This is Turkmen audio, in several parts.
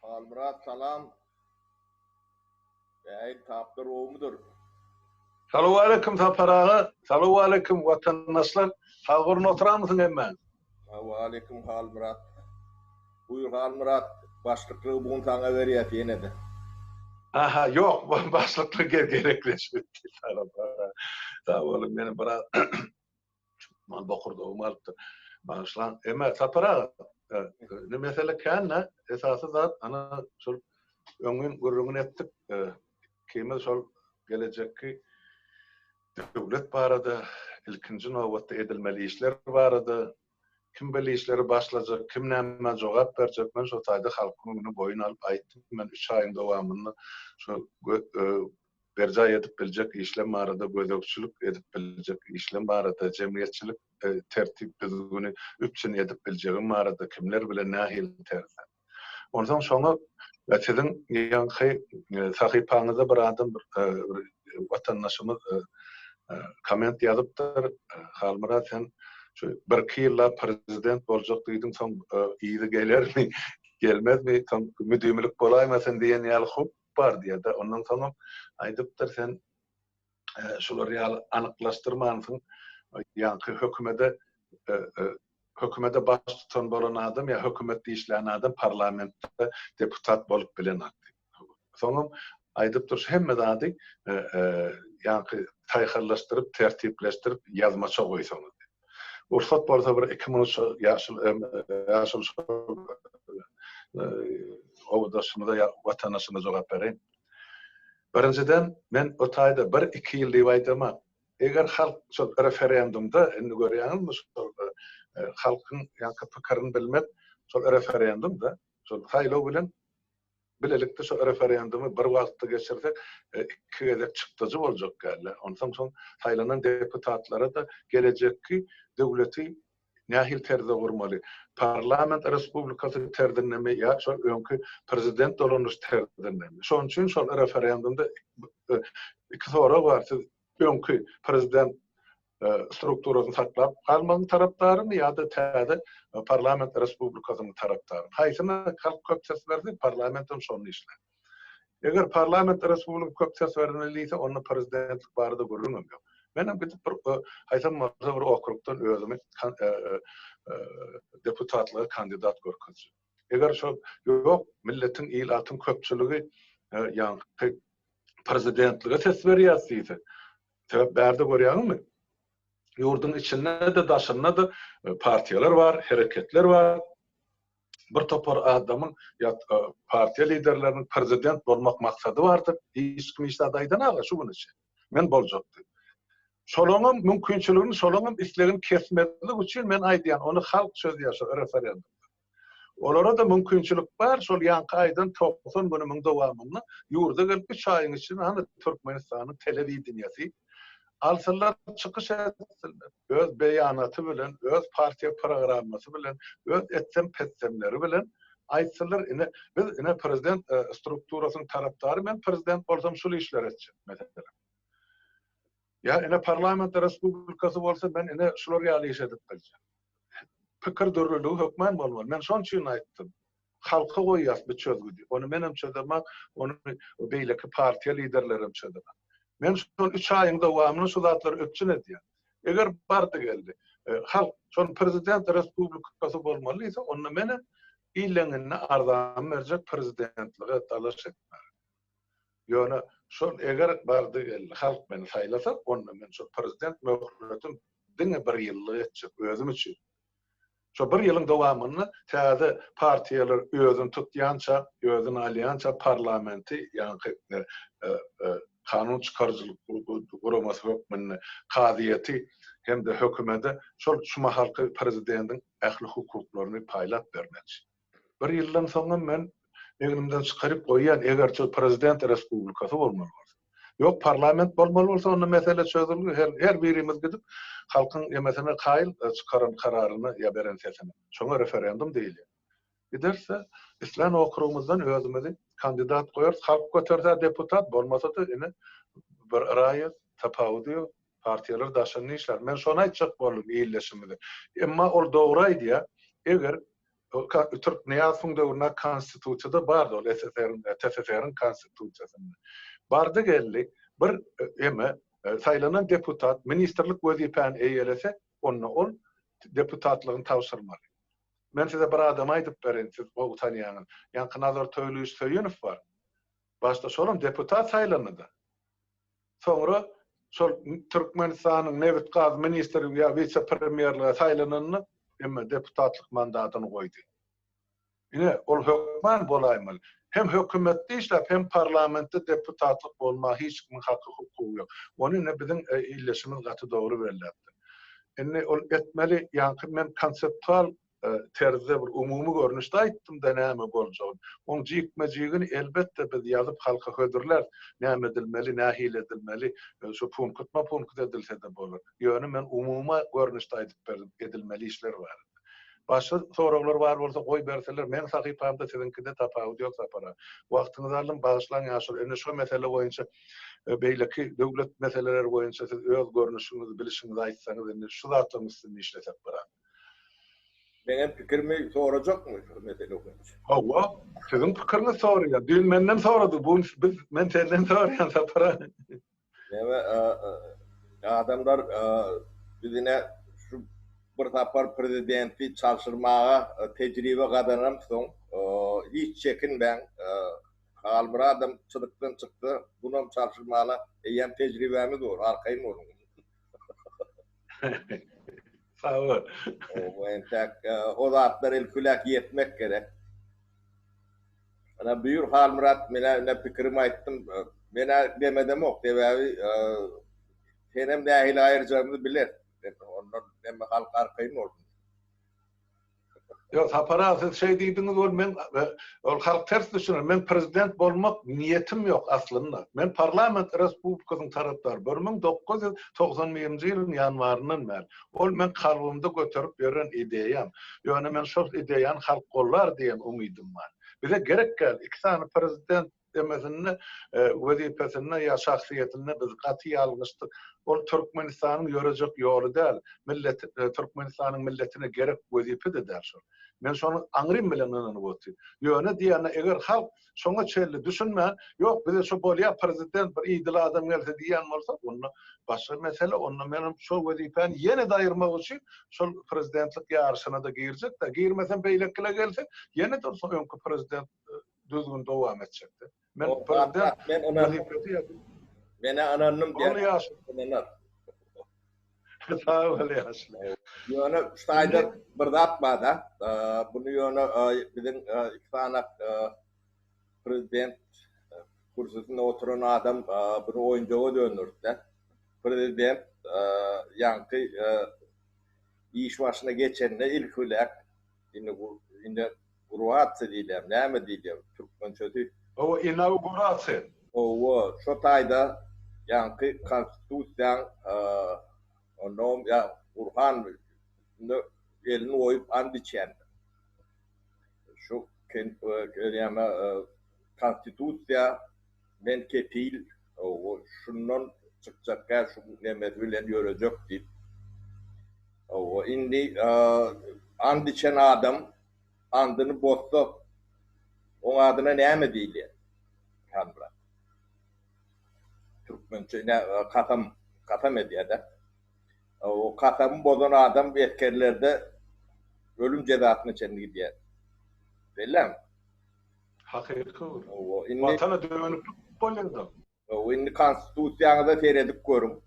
Halmyrat salam. Äý taplar gowumydyr? Salowaleýkim Sapar aga, salowaleýkim watandaşlar. Sag bolun oturamysyň hemmäňiz? Salowaleýkim Halmyrat. Buýur Halmyrat, başlyklygy bu gün saňa berýäs ýene-de. Aha, ýok, başlyklyk gerekleşmedi. Sag boluň, meni biraz Mal bokurdagym galypdyr. Bagyşlaň. Emma Sapar aga, indi mesele kän-de, esasy zat ana şol öňňin gürrüňini etdik. Ikimiz şol gelejekki döwlet barada, ilkinji nobatda edilmeli işler barada, kim beli işleri başlajak, kim nämä jogap berjek, men şo taýda halkyň öňünde boýun alyp aýtdym. Men üç aýyň dowamynda şo berjaý edip biljek işlem barada, gözegçilik edip biljek işlem barada, jemgyýetçilik tertip-düzgüni üpjün edip biljegim barada, kimler bilen nähili terzde. Onsoň şoňa siziň ýaňky sahypaňyzda bir adam, bir watandaşymyz komment ýazypdyr, Halmyrat sen şu birki ýyllap prezident boljak diýdiň, soň yzy gelermi, gelmezmi, soň müdimilik bolaýmasyn diýen ýaly howp bar diýýär-de. Ondan soňam aýdypdyr, sen şular ýaly anyklaşdyrmansyň, ýaňky hökümede hökümede baştutan bolan adam ýa hökümetde işlän adam parlamentde deputat bolup bilenok diýip. Soňam aýdypdyr, şu hemme zady ýaňky saýhallaşdyryp, tertipleşdirip ýazmaça goýsaňyz diýip. Rugsat bolsa bir iki minut şo ýaşuly ýaşuly şo obadaşymyza ýa watandaşymyza jogap bereýin. Birinjiden men o taýda bir-iki ýyl diýip aýdaman. Eger halk şol referendumda indi görýäňizmi şol halkyň ýaňky pikirini bilmek şol referendumda şol saýlaw bilen Bilelikde şu referendumy bir wagtda geçirsek, iki gezek çykdajy boljak däldi. Onsoň soň saýlanan deputatlara-da gelejekki döwleti nähili terzde gurmaly, parlament respublikasy terzindemi ýa şol öňki prezident dolanyş terzindemi? Şonuň üçin şol referendumda iki sorag bar, siz öňki prezident strukturasyny saklap galmagyň tarapdarymy ýa-da täze parlament respublikasynyň tarapdarymy? Haýsyna halk köp ses berdi, parlament hem şony işlär. Eger parlament respublika köp ses bermeli diýse, onda prezidentlik barada gürrüň hem ýok. Men hem gidip bir haýsam bolsa bir okrugdan özümi deputatlyga kandidat görkezjek. Eger şol ýok, milletiň, ilatyň köpçüligi ýaňky prezidentlige ses berýäs diýse, Sebäp bärde görýäňizmi? Ýurduň içinde-de, daşynda-da partiýalar bar, hereketler bar. Bir topar adamyň ýa partiýa liderleriniň prezident bolmak maksady bardyr. Hiç kim hiç zat aýdanaga şu güne çenli. Men boljak diýip. Şolaňam mümkinçiligini, şolaňam islegini kesmezlik üçin men aýdýan, ony halk çözýär şo referendumda. Olara-da mümkinçilik bar, şol ýaňky aýdan 90 günümiň dowamynda ýurda gelip üç aýyň içinde hany Türkmenistanyň telewideniýesi alsynlar, çykyş etsinler. Öz beýanaty bilen, öz partiýa programmasy bilen, öz etsem-petsemleri bilen aýtsynlar, ine, biz ine prezident strukturasynyň tarapdary, men prezident bolsam şul işleri etjek, meselem. Ýa ine parlament respublikasy bolsa men ine şular ýaly iş edip biljek. Pikir dürlüligi hökman bolmaly. Men şonuň üçin aýtdym. Halka goýýas bu çözgüdi. Ony menem çözemok, ony beýleki partiýa liderleri hem çözemok. Men şol üç aýyň dowamynda şu zatlary üpjün edýän. Eger bardy-geldi, halk şol prezident respublikasy bolmaly diýse, onda menem illeňinde arzamy berjek prezidentlige dalaş etmäge. Ýöne şol eger bardy-geldi halk meni saýlasa, onda men şol prezident möhletim diňe bir ýyllyk etjek özüm üçin. Şo bir ýylyň dowamynda täze partiýalar özüni tutýança, özüni alýança parlamenti, ýaňky kanun çykaryjylyk guramasy hökmünde kazyýeti hem-de hökümede şol şu mahalky prezidentiň ähli hukuklaryny paýlap bermekçi. Bir ýyldan soňam men egnimden çykaryp goýýan, eger şu prezident respublikasy bolmaly bolsa. Ýok, parlament bolmaly bolsa, onda mesele çözüldi. Her, her birimiz gidip, halkyň emesine kaýyl çykaran kararyna ýa beren sesine. Şoňa referendum diýilýär. Gideris-de, islän okrugymyzdan özümizi kandidat goýarys. Halk göterse deputat, bolmasa-da ine bir raýat, tapawudy ýok. Partiýalar daşynda işlär. Men şony aýtjak boldum ildeşimize. Emma ol dogry aýdýar. Eger. Türk Nyýazowyň döwründe konstitusiýada bardy ol SSR-iň, TSSR-iň konstitusiýasynda. Bardy geldi bir eme saýlanan deputat ministrlik wezipäni eýelese, onda ol deputatlygyny tabşyrmaly. Men size bir adamy aýdyp bereýin, siz gowy tanýaňyz. Ýaňky Nazar Toýlyýewiç Söýünow bar. Başda şolam deputat saýlandy-da. Soňra şol Türkmenistanyň nebit-gaz ministri ýa wise-premýerlige saýlananda emme deputatlyk mandatyny goýdy. Ine, ol hökman bolaýmaly. Hem hökümetde işläp, hem parlamentde deputatlyk bolmaga hiç kimiň haky-hukugy ýok. Ony ine biziň ildeşimiz gaty dogry belläpdir. Indi ol etmeli, ýaňky men konseptual terzde bir umumy görnüşde aýtdym-da näme boljagyny. Oň jikme-jigini elbetde biz ýazyp halka hödürläris. Näme edilmeli, nähili edilmeli, şu punktma-punkt edilse-de bolar. Ýöne men umumy görnüşde aýdyp berdim edilmeli işler barada. Başga soraglar bar bolsa goýberseler, meň sahypamda siziňkide tapawut ýok Sapar aga. Wagtyňyzy aldym, bagyşlaň ýaşuly. Indi şo mesele boýunça beýleki döwlet meseleleri boýunça siz öz görnüşiňizi, bilişiňizi aýtsaňyz indi şu zatlaryň üstünde işlesek biraz. Meňem pikirimi sorajakmy şu mesele boýunça? Hawa, siziň pikiriňizi soraýan. Düýn menden sorady, bu gün biz men senden soraýan Sapar aga. Näme adamlar biz ine şu bir sapar prezidenti çalşyrmaga tejribe gazanamsoň hiç çekinmäň Halmyradam çyzykdan çyksa bunam çalşyrmala eýýäm tejribämiz bor arkaýyn boluň. Sag bol. Oba entäk o zatlar ilkiläk ýetmek gerek. Ana buýur Halmyrat menä ine pikirimi aýtdym. Menä demedemok sebäbi senem nähili aýyrjagymyzy bileris. Ondan hemme halk arkaýyn bolsun. Ýok Sapar aga siz şeý diýdiňiz ol men ol halk ters düşüner. Men prezident bolmak niýetim ýok aslynda. Men parlament respublikasynyň tarapdary 1991-nji ýylyň ýanwaryndan bäri. Ol meň kalbymda göterip ýören ideýam. Ýöne men şol ideýany halk gollar diýen umydym bar. Bize gerek däl iki sany prezident demesinde, wezipesinde ýa şahsyýetinde biz gaty ýalňyşdyk. Ol Türkmenistanyň ýörejek ýoly däl. Millet Türkmenistanyň milletine gerek wezipe-de däl şol. Men şony aňrym bilen ynanyp otyryn. Ýöne diýende eger halk şoňa çenli düşünmän, ýok bize şo bolýar prezident bir idili adam gelse diýýän bolsa, onda başga mesele, onda menem şo wezipäni ýene-de aýyrmak üçin şol prezidentlik ýaryşyna-da girjek-de, girmesem beýlekile gelse, ýene-de öňki prezident düzgün dowam etjekdi. Men prezident men ynandym. Menä ynandym diýen. Ynanar. Sag bol ýaşuly. Ýöne şu taýda bir zat bar-da. Bunu ýöne biziň iki sany prezident kürsüsinde oturan adam bunu oýunjaga döndürdi-de. Prezident ýaňky iş başyna geçende ilki bilen indi indi Gurasiýa diýilýär, näme diýilýär türkmençesi? Hawa, inaugurasiýa. Hawa, şo taýda ýaňky konstitusiýaň onnoňam ýa Gurhan üstünde elini goýup ant içýändir. Şu näme konstitusiýa men kepil, hawa, şundan çykjak şu nemesi bilen ýörejek diýip. Hawa, indi ant içen adam andyny bozsa, oň adyna näme diýilýär? Halmyrat. Türkmençe nä kasam, kasam edýär-de. O kasamy bozan adam esgerlerde ölüm jezasyna çenli gidýär. Bellämi? Hakyky. Hawa, indi Watana dönüklik bolýar-da. Hawa, indi konstitusiýaňyza seredip görüň.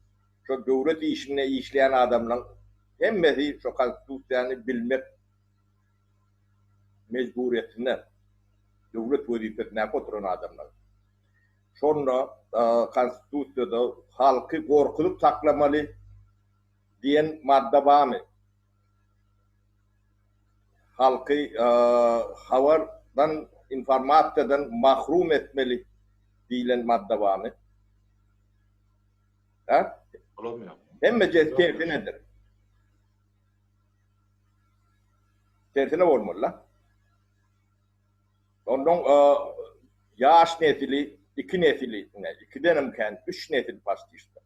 Şo döwlet işinde işleýän adamlaň hemmesi şo konstitusiýany bilmek mejburyýetinde, döwlet wezipesindäki oturan adamlar. Şonda konstitusiýada halky gorkuzyp saklamaly diýen madda barmy? Halky habardan, informasiýadan mahrum etmeli diýlen madda barmy? Hä? Olam ýok. Hemmejesi tersinedir. Tersine bolmaly-da. Ondan ýaş nesili, iki nesili, ine, ikidenem kän, üç nesil paştişde.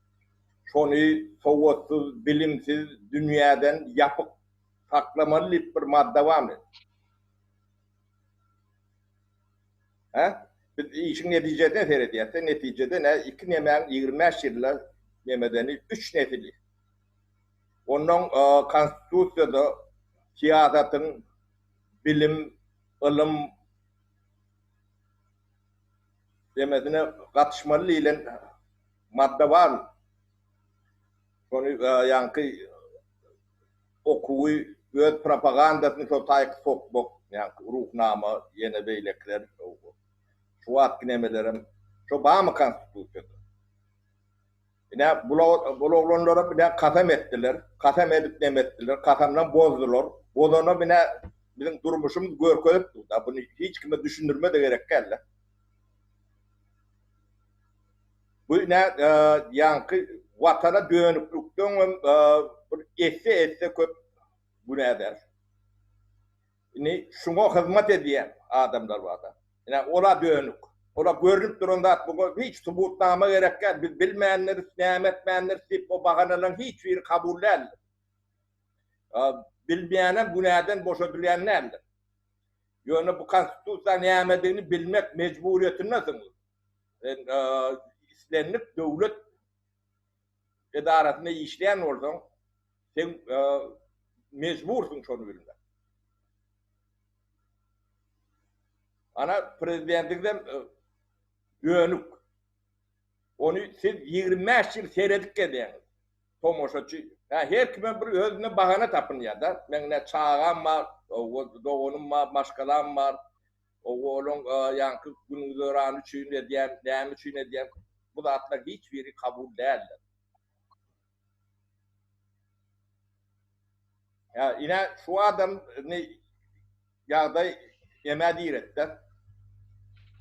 Şony sowatsyz, bilimsiz, dünýäden ýapyk saklamaly diýip bir madda barmy? Hä? Biz işiň netijesine seredýäs-de, netijede nä iki nemäň 25 ýylda nemedeni üç nesili. Onnoň konstitusiýada syýasatyň, bilim, ylym nemesine gatyşmaly diýlen madda barmy? Şony ýaňky okuwy öz propagandasyny şo taýky sokmak, ýaňky Ruhnama, ýene beýlekiler, şu wagtky nemelerem şo barmy konstitusiýada? Ine, bul oglanlaram ine kasam etdiler, kasam edip neme etdiler, kasamdan bozdular. Bozanam ine biziň durmuşymyz görkezip dur da, buny hiç kime düşündirme-de gerek däl-de. Bu ine ýaňky watana dönüklikden hem bir esse-esse köp günä däl. Indi şuňa hyzmat edýän adamlar bar-da. Ine, ol-a dönük. Ol-a görnüp duran zat, buňa hiç subutnama gerek däl, biz bilmändiris, näme etmändiris diýip, o bahanalaryň hiç biri kabul däldir. Bilmeýänem günäden boşadylýan däldir. Ýöne bu konstitusiýa nämedigini bilmek mejburyýetindesiň. Sen islendik döwlet edarasynda işleýän bolsaň, sen mejbursyň şony bilmek. Ana prezidentiňizem dönük. Ony siz 25 ýyl seredip gelýäňiz. Tomaşaçy. Hä her kimem bir özüne bahana tapynýar-da. Meň ne çagam bar, doganym bar, maşgalam bar. Olaň ýaňky gün-güzerany üçin edýän, näme üçin edýän bu zatlar hiç biri kabul däldir. Ýa ine şu adam indi ýagdaý emä diretdi.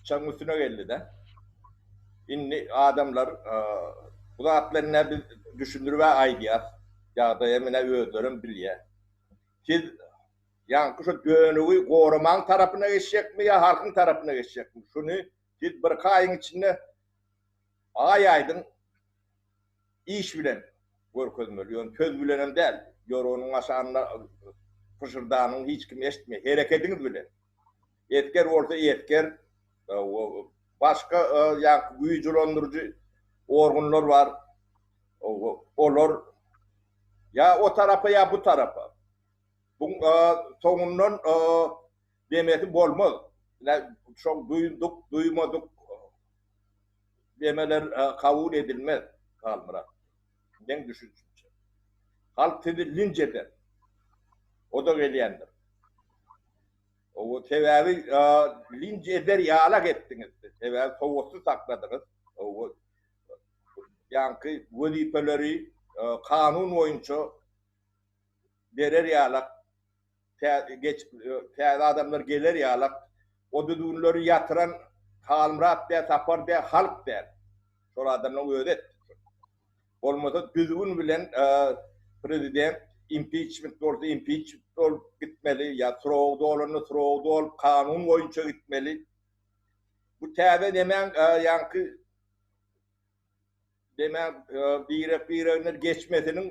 Çaň üstüne geldi-de. Indi adamlar bu zatlar ine biz düşündirip aýdýas. Ýagdaýam ine özlerem bilýär. Siz Ýaňky şu dönügi goramaň tarapyna geçjekmi ýa halkyň tarapyna geçjekmi? Şuny siz birki aýyň içinde aý-aýdyň iş bilen görkezmeli. Ýöne söz bilenem däl. Ýorganyň aşagynda pyşyrdanyňy hiç kim eşitmeýär. Herekediňiz bilen. Esger bolsa esger, başga ýaňky güýç ulandyryjy organlar bar. Olar ýa o tarapa ýa bu tarapa. Buň soňundan demesi bolmaz. Şoň duýduk, duýmadyk demeler kabul edilmez, Halmyrat. Meň düşünjimçe. Halk sizi linç eder. O-da gelýändir. O sebäbi linç eder ýalak etdiňiz. Sebäbi sowatsyz sakladyňyz. Ýaňky wezipeleri kanun boýunça berer ýalak, täze adamlar geler ýalak, o düzgünleri ýatyran Halmyrat däl, Sapar däl, halk däl. Şol adamlaryň özi etdi. Bolmasa düzgün bilen prezident impiçment bolsa impiçment bolup gitmeli, ýa srogy dolanda srogy dolup kanun boýunça gitmeli. Bu täze nemäň ýaňky Demek, birek-bireginden geçmesiniň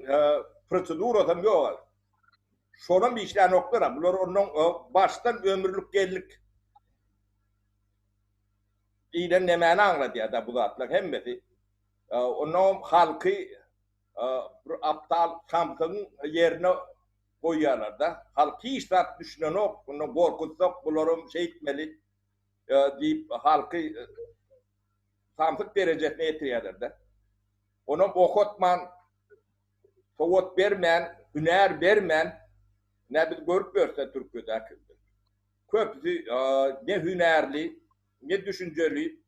prosedurasam ýok. Şonam işlänoklar. Bular ondan başdan ömürlik geldik diýlen nämäni aňladýar-da bu zatlar hemmesi. Ondan halky bir aptal samsygyň ýerine goýýarlar-da. Halk hiç zat düşünenok. Ondan gorkuzsak bularam şeýtmeli diýip halky samsyk derejesine ýetirýärler-de. Onam okatman, sowat bermän, hünär bermän, ine biz görüp ýörüs-dä Türkiýedäki. Köpüsi ne hünärli, ne düşünjeli,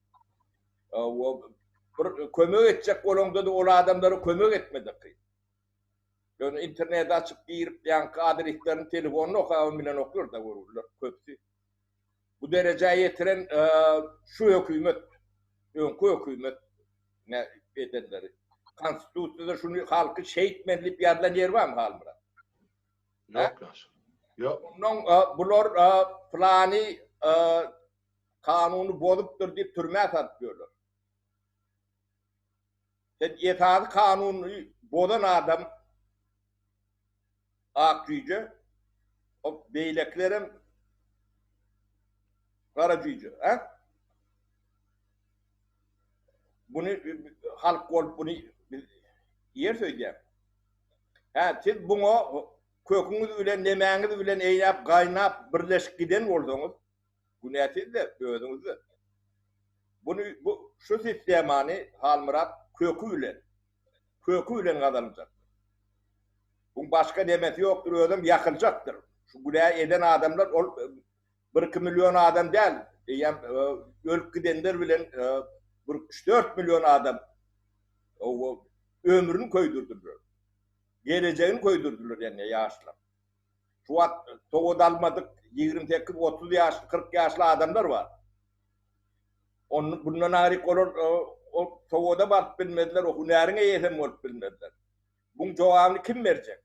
bir kömek etjek bolaňda-da ol adamlara kömek etmede kyn. Ýöne interneti açyp girip, ýaňky adreslerini, telefonyny okabam bilenoklar-da görgüliler köpüsi. Bu derejä ýetiren şu hökümet, öňki hökümet ne edenleri. Konstitusiýada şuny halky şeýtmeli diýip ýazylan ýeri barmy Halmyrat? Ýok ýaş. Ýok. Ondan bular plany kanuny bozupdyr diýip türmä salyp ýörler. Sen esasy kanuny bozan adam ak jüýje, o beýlekilerem gara jüýje, hä? Buny halk bolup buny biz ýer söýdýär. Hä, siz buňa köküňiz bilen, nemäňiz bilen eýläp, gaýnap, birleşip giden bolsaňyz, günä sizde, özüňizde. Buny bu şu sistemany Halmyrat köki bilen, köki bilen gazanyljakdyr. Buň başga nemesi ýokdur, özem ýakyljakdyr. Şu günä eden adamlar ol bir-iki million adam däl, eýýäm ölüp gidenler bilen bir üç-dört million adam ömrüni köýdürdiler. Gelejegini köýdürdiler ýa ýaşlar. Şu wagt sowat almadyk 28, 30 ýaşly, 40 ýaşly adamlar bar. Ondan bundan aňryk olar o sowada baryp bilmezler, o hünäriň eýesi hem bolup bilmezler. Buň jogabyny kim berjek?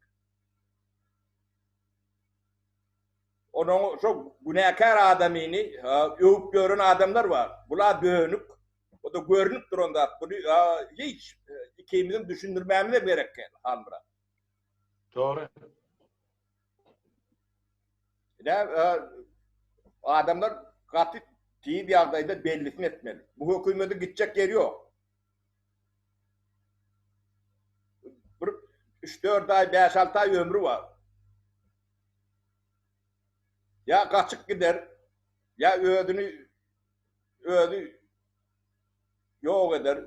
Onuň şo günäkär adamyny öwüp ýören adamlar bar. Bula dönük. O-da görnüp duran zat. Buny hiç ikimiziň düşündirmämize gerek däl, Halmyrat. Dogry. Ine, adamlar gaty tiz ýagdaýda bellisini etmeli. Bu hökümetiň gitjek ýeri ýok. Bir üç-dört aý, bäş-alty aý ömri bar. Ýa gaçyp gider, ýa özüni özi ýok eder,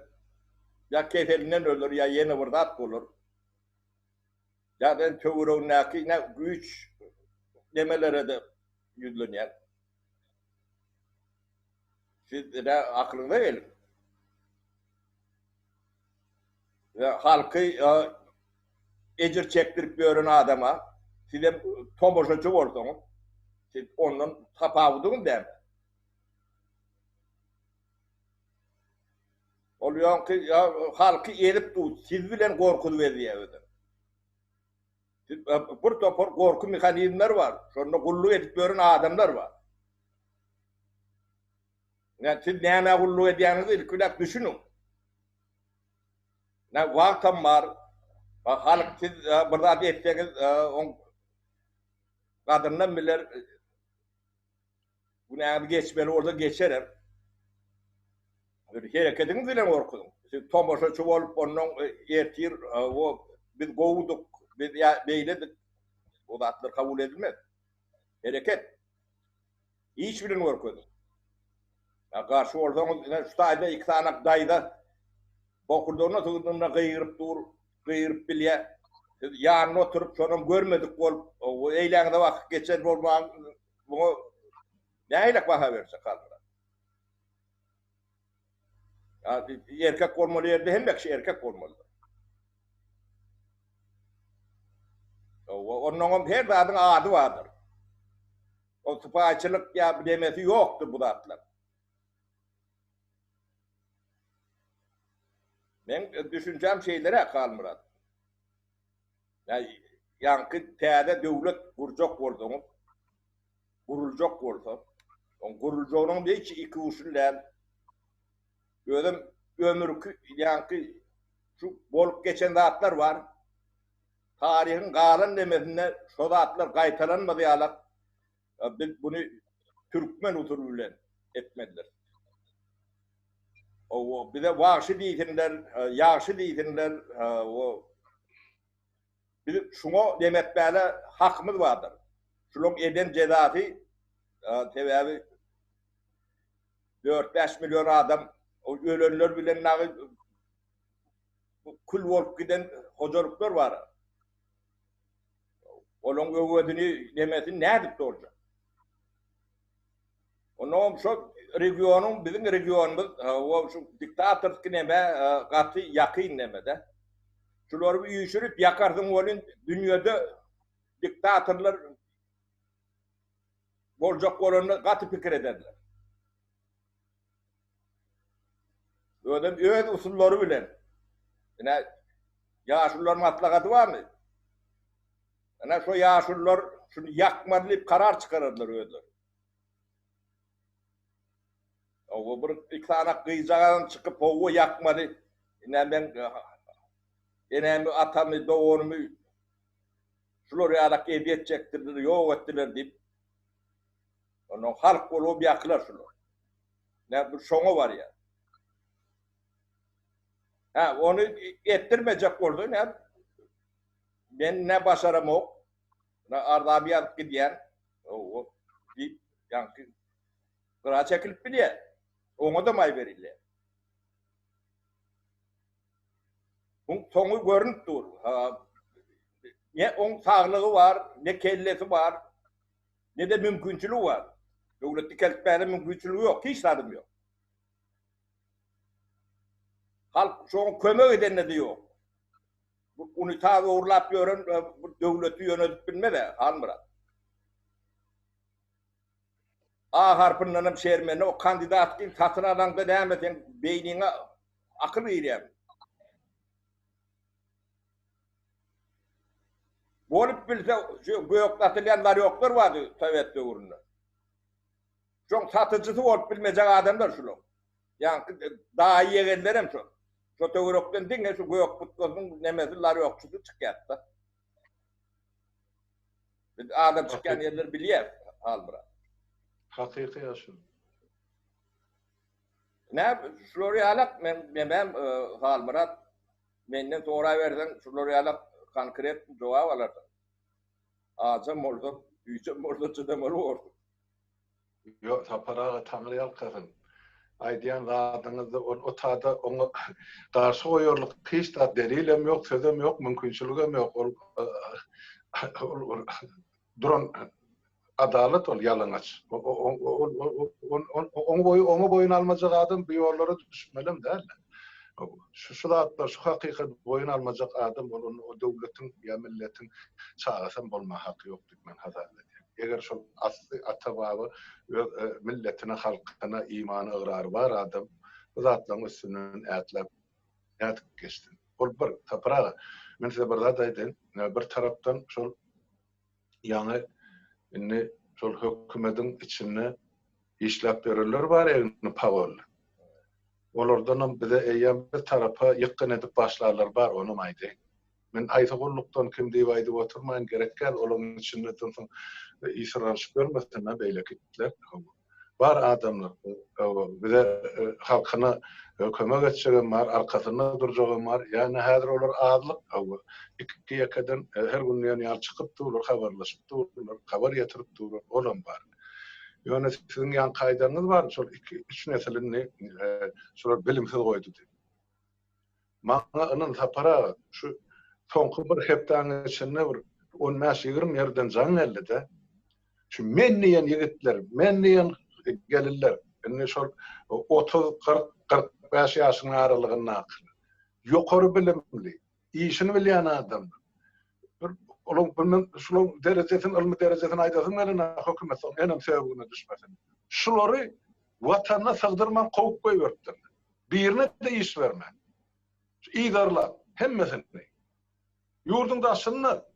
ýa keselinden öler, ýa ýene bir zat bolar. Ýa-da töweregindäki ine güýç nemelere-de ýüzlenýär. Siz ine akylyňyza geliň. We halky ejir çekdirip ýören adama sizem tomaşaçy bolsaňyz, siz ondan tapawudyňyz näme? Ol ýoňky halky ezip dur, siz bilen gorkuzyp ezýär özem. Bir topar gorky mehanizmleri bar, şonda gulluk edip ýören adamlar bar. Ýa siz nämä gulluk edýäniňizi ilki bilen düşüniň. Nä wagtam bar. Halk siz bir zat etseňiz, oň gadyrynam biler. Günäňizi geçmeli bolsa geçerem. Bir hereketiňiz bilen gorkuzyň. Siz tomaşaçy bolup ondan ertir o biz gowudyk, biz ýa beýledik. O zatlar kabul edilmez. Hereket. Iş bilen görkeziň. Ýa garşy bolsaňyz ine şu taýda iki sany daýza bokurdagyna sygdygynda gygyryp dur, gygyryp bilýä. Siz ýanynda oturyp şonam görmedik bolup, eýläňize bakyp geçen bolmaň Muňa nähili baha berjek Halmyrat? Erkek bolmaly ýerde hemme kişi erkek bolmalydyr. Onnoňam her zadyň ady bardyr. O sypaýçylyk ýa demesi ýokdur bu zatlar. Meň düşünjäm şeýleräk Halmyrat. Ýaňky täze döwlet gurjak bolsaňyz, guruljak bolsa, oň guruljagynyň hiç ikiuçly däl. Özem ömürki ýaňky şu bolup geçen zatlar bar. Taryhyň galan nemesinde şo zatlar gaýtalanmaz ýalak Biz buny türkmen usuly bilen etmelidir. Owo, bize wagşy diýsinler, ýagşy diýsinler, o biz şuňa demetmäne hakymyz bardyr. Şularyň eden jezasy sebäbi 4-5 million adam ölenler bilen dagy kül bolup giden hojalyklar bar. Olaň öwezini, nemesini nädip doljak? Onnoňam şo regionyň, biziň regionymyz o şu diktatorskiý neme gaty ýakyn neme-de. Şulary bir üýşürip ýakarsyň welin dünýede diktatorlar boljak bolanda gaty pikir ederler. Özem öz usullary bilen. Ine, ýaşulular maslahaty barmy? Ine, şo ýaşulular şuny ýakmaly diýip karar çykararlar özleri. Owa bir iki sany gyzjagazam çykyp howwa ýakmaly. Ine men enemi, atamy, doganymy şular ýalak ezýet çekdirdiler, ýok etdiler diýip. Ondan halk bolup ýakylar şular. Nä bu şoňa barýar. Hä, ony etdirmejek bolsa, nä men nä başaramok, nä arzamy ýazyp gidýän, o diýip, ýaňky gyra çekilip bilýär. Oňa-da maý berilýär. Buň soňy görünip dur. Ne oň saglygy bar, ne kellesi bar, ne-de mümkinçiligi bar. Döwlet dikeltmäne mümkinçiligi ýok, hiç zadam ýok. Halk şoňa kömek edende-de ýok. Bu unitaz ogurlap ýören bu döwleti ýönedip bilmez-ä, Halmyrat. A harpyndanam şermende o kandidatlygy satyn alaňda näme seň beýniňe akyl girýärmi? Bolup bilse şu gök satylýan larýoklar bardy sowet döwründe. Şoň satyjysy bolup bilmejek adamlar şular. Ýaňky daýy ýegenlerem şol. Şo töwerekden diňe şu gök butgasynyň nemesi larýokçysy çykýardy-da. Biz adam çykýan ýerleri bilýäris, Halmyrat. Hakyky ýaşuly. Nä, şular ýalak men nemem Halmyrat menden soraberseň şular ýalak konkret jogap alarsyň. Ajam bolsa, süýjem bolsa çydamaly borsuň. Ýok Sapar aga Taňry ýalkasyn. Aýdýan zadyňyzda ol otada oňa garşy goýarlyk hiç zat delilem ýok, sözem ýok, mümkinçiligem ýok. Ol ol duran adalat ol ýalaňaç. Oňa boýun oňa boýun almajak adam bu ýollara düşmelem däl. Şu şu zatlar şu hakykat boýun almajak adam ol o döwletiň ýa milletiň çagasam bolma haky ýok diýip men hasap edýän. Eger şol asly ata-baba öz milletine, halkyna imany, ygrary bar adam bu zatlaryň üstünden ätläp nädip geçsin? Ol bir, Sapar aga, men size bir zat aýdaýyn, bir tarapdan şol ýaňy indi şol hökümediň içinde işläp ýörenler bar egni pagonly. Olardanam bize eýýäm bir tarapa ýykgyn edip başlanlar bar, onam aýdaýyn. Men haýsy gullukdan kim diýip aýdyp oturmaýyn, gerek däl, olaryň içinde soň ysyrganyşyp ýörmesin-ä beýleki itler. Bar adamlar, bize halkyna kömek etjegem bar, arkasynda durjagam bar. Ýöne häzir olar azlyk, iki-ýekeden her gün diýen ýaly çykyp durlar, habarlaşyp durlar, habar ýetirip durlar, olam bar. Ýöne siziň ýaňky aýdanyňyz bar, şol iki-üç nesil indi şular bilimsiz goýdy diýip. Maňa ynan Sapar aga, şu soňky bir hepdäň içinde bir on bäş-ýigrimi ýerden jaň geldi-de. Şu men diýen ýigitler, men diýen gelinler, indi şol 30, 40, 45 ýaşyň aralygyndakylar. Ýokary bilimli, işini bilýän adamlar. Bir olaň bilmem şulaň derejesini, ylmy derejesini aýdasym gelenok, hökümet soň enem söbügine düşmesin. Şulary watanyna sygdyrman kowup goýberipdirler. Birine-de iş bermän. Yzarlap, hemmesini. Ýurduň daşynda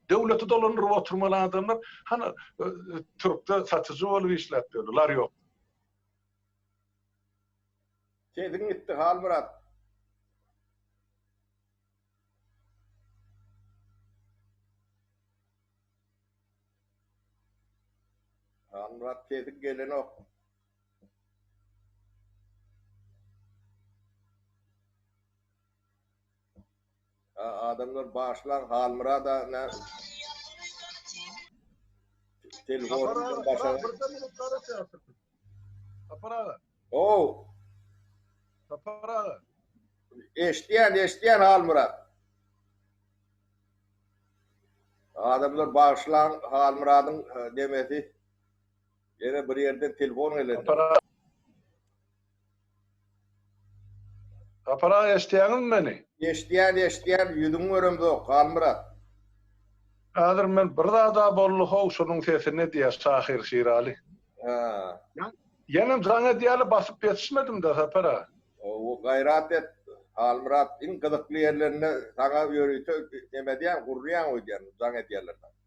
döwleti dolandyryp oturmaly adamlar, hany, türkde satyjy bolup işläp ýörler, larýok. Sesiň gitdi Halmyrat. Halmyrat sesiň gelenok. Adamlar başlaň Halmyrada nä Telefon başa. Sapar aga. Ow. Sapar aga. Eşitýän, eşitýän Halmyrat. Adamlar bagyşlaň Halmyradyň demesi. Ýene bir ýerden telefon gelendir. Sapar aga. Sapar aga eşitýäňizmi meni? Eşitýän, eşitýän, ýüzüňi göremzok, Halmyrat. Häzir men bir zada boldy how şunuň sesini diýýär şahyr Şiraly. Hä. Ýenem jaň edýäli basyp ýetişmedim-de Sapar aga. Hawa gaýrat et Halmyrat iň gyzykly ýerlerinde saňa ýörite neme edýän gurnaýan öýdýän jaň edýärler saňa.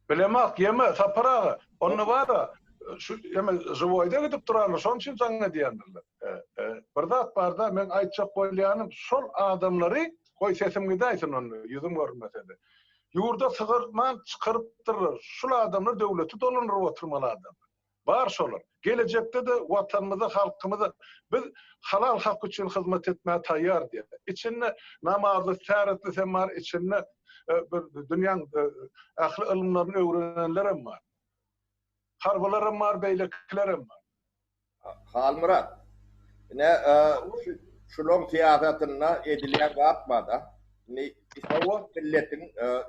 Bilemok ýeme Sapar aga onda bara şu ýeme žiwoýda gidip durandyr şonuň üçin jaň edýändirler. Bir zat barda meň aýtjak bolýanym şol adamlary goý sesim gidäýsin onda ýüzüm görünmesede ýurda sygyrman çykarypdyrlar şul adamlar döwleti dolandyryp oturmaly adamlar. Bar şolar. Gelejekde-de Watanymyza, halkymyza biz halal hak üçin hyzmat etmäge taýýar diýýär. Içinde namazlysy, täretlisem hem bar, içinde bir dünýäň ähli ylymlaryny öwrenenlerem bar. Harbylaram bar, beýlekilerem bar. Halmyrat, ine şulaň syýasatynda edilýän zat bar-da. Indi milletiň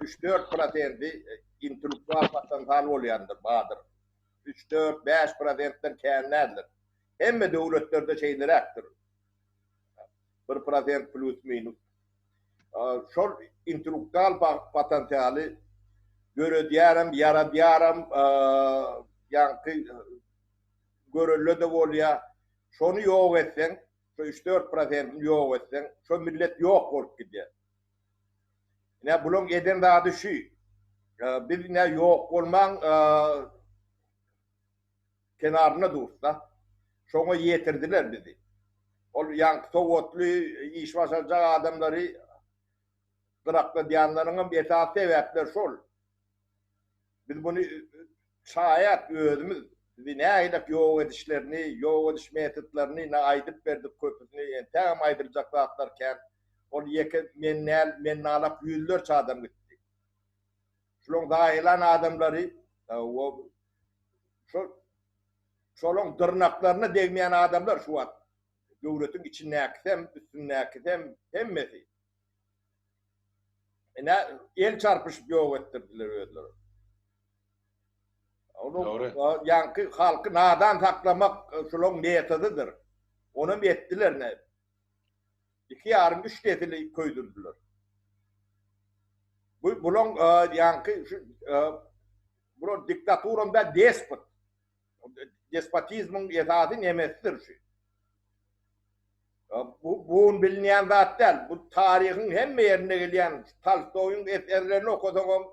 üç-dört prosenti intellektual potensial bolýandyr, bardyr. Üç, dört, bäş prosentden kän däldir. Hemme döwletlerde şeýleräkdir. Bir prosent plýus-minus. Şol intellektual potensialy döredýärem, ýaradýaram, ýaňky görelde-de bolýar. Şony ýok etseň, şo üç-dört prosentini ýok etseň, şo millet ýok bolup gidýär. Ine bulaň eden zady şu. Biz ine ýok bolmaň kenarynda durusda. Şoňa ýetirdiler bizi. Ol ýaňky sowatly, iş başarjak adamlary gyrakladýanlaryňam esasy sebäpleri şol. Biz muny şaýat özümiz bizi nähilek ýok edişlerini, ýok ediş metodlaryny ine aýdyp berdik köpüsini, entägem aýdyljak zatlar kän. Ol ýeke men däl, men nalak ýüzlerçe adam gitdi. Şulaň zaýalan adamlary şol şolaň dyrnaklaryna degmeýän adamlar şu wagt döwletiň içindäkisem, üstündäkisem hemmesi. Ine el çarpyşyp ýok etdirdiler özleri. Onuň ýaňky halky nadan saklamak şulaň metodydyr. Onam etdiler ne. Iki ýarym üç nesili köýdürdiler. Bu bulaň ýaňky şu bular diktaturam da despot. Despotizmiň esasy nemesidir şu. Bu bu bilinýän zat däl. Bu taryhyň hemme ýerinde gelýän Tolstoýyň eserlerini okasaňam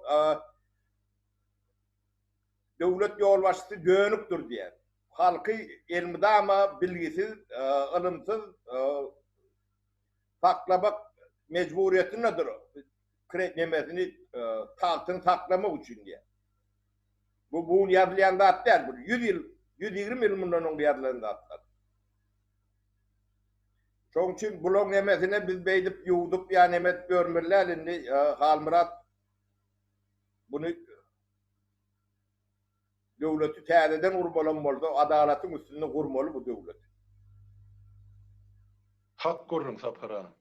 döwlet ýolbaşçysy dönükdir diýýär. Halky elmydama bilgisiz, ylymsyz saklamak mejburyýetindedir. Nemesini tagtyny saklamak üçin diýýär. Bu bu gün ýazylýan zat däl. Bu 100 ýyl, 120 ýyl mundan öň ýazylan zatlar. Şoň üçin bulaň nemesine biz beýdip ýuwdup ýa neme edip ýörmeli däl indi Halmyrat buny döwleti täzeden gurmalam bolsa adalatyň üstünde gurmaly bu döwleti. Hak gürrüň Sapar aga.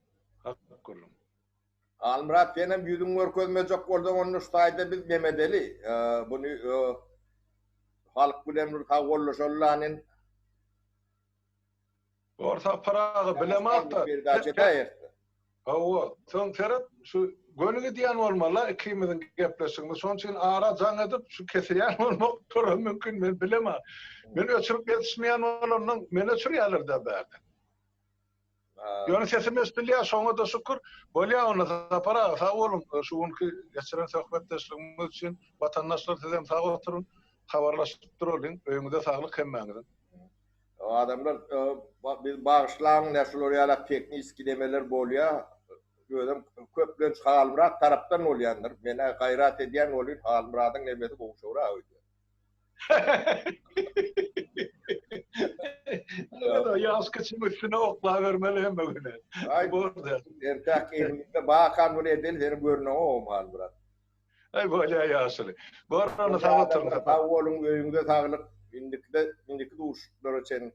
Hak gürrüň. Halmyrat senem ýüzüňi görkezmejek bolsaň onda şu taýda biz neme edeli buny halk bilen bir sagbollaşaly lanin. Bor Sapar aga bilemok-da. Hawa, soň seret şu göni gidýän bolmaly ikimiziň gepleşigimiz. Şonuň üçin ara jaň edip şu kesilýän bolmak turam mümkin men bilemok. Men öçürip ýetişmeýän bolandan meni öçürýärler-dä bärde. Ýöne sesim eşidilýär, şoňa-da şükür. Bolýar onda Sapar aga sag boluň şu günki geçiren söhbetdeşligimiz üçin. Watandaşlar sizem sag oturyň. Habarlaşyp duralyň. Öýüňize saglyk hemmäňiziň. Adamlar biz bagyşlaň nä şular ýalak tehniski nemeler bolýa özem köplenç Halmyrat tarapdan bolýandyr menä gaýrat edýän welin Halmyradyň nemesi gowşagrak öýdýän. Ýaş kiçiň üstüne oklabermeli hemme güne. Aý boldy. Ertäk elimizde bakan bir edeli seni görneňogam Halmyrat. Aý bolýa ýaşuly. Bor onda sag oturyň. Sag boluň öýüňize saglyk. Indikide indiki duşuşyklara çenli.